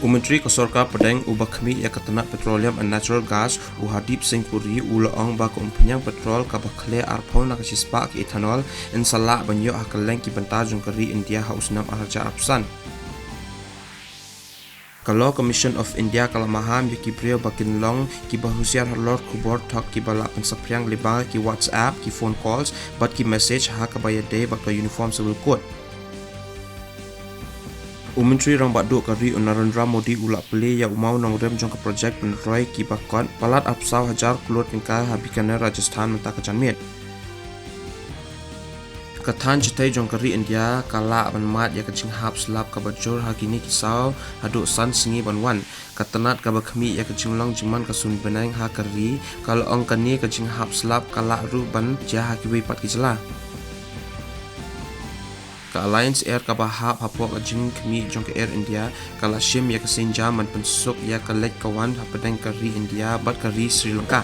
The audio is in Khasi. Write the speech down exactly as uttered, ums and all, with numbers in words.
U Myntri ka Sorkar Pdeng uba khmih ïa ka tnat Petroleum and Natural Gas, u Hardeep Singh Puri, u la ong ba ka umphniang petrol kaba khleh arphew na ka shispah ka ethanol yn sa lah ban ïoh ha kylleng ki bynta jong ka ri India ha u snem ar hajar arphew san. Ka Law Commission of India ka la maham ïa ki briew ba kin long kiba husiar halor khubor thok kiba la pynsaphriang lyngba ki WhatsApp, ki phone calls bad ki message ha kaba ïadei bad ka Uniform Civil Code. U Myntri Rangbah Duh ka ri, u Narendra Modi, u la plie ïa u mawnongrim jong ka projek pynroi kiba kot palat arphew saw hajar klur tyngka ha Bikaner, Rajasthan mynta ka janmiet. Ka thaiñ shatei jong ka ri India ka lah ban mad ïa ka jinghap slap kaba jur ha kine ki saw haduh san sngi ban wan. Ka tnat kaba khmih ïa ka jinglong jingman ka sun bneng ha ka ri ka la ong kane ka jinghap slap ka lah ruh ban jia ha kiwei pat ki jylla. Ka Alliance Air kaba hap hapoh ka jingkhmih jong ka Air India ka la shim ïa ka sienjam ban pynsuk ïa ka leit ka wan hapdeng ka ri India bad ka ri Sri Lanka.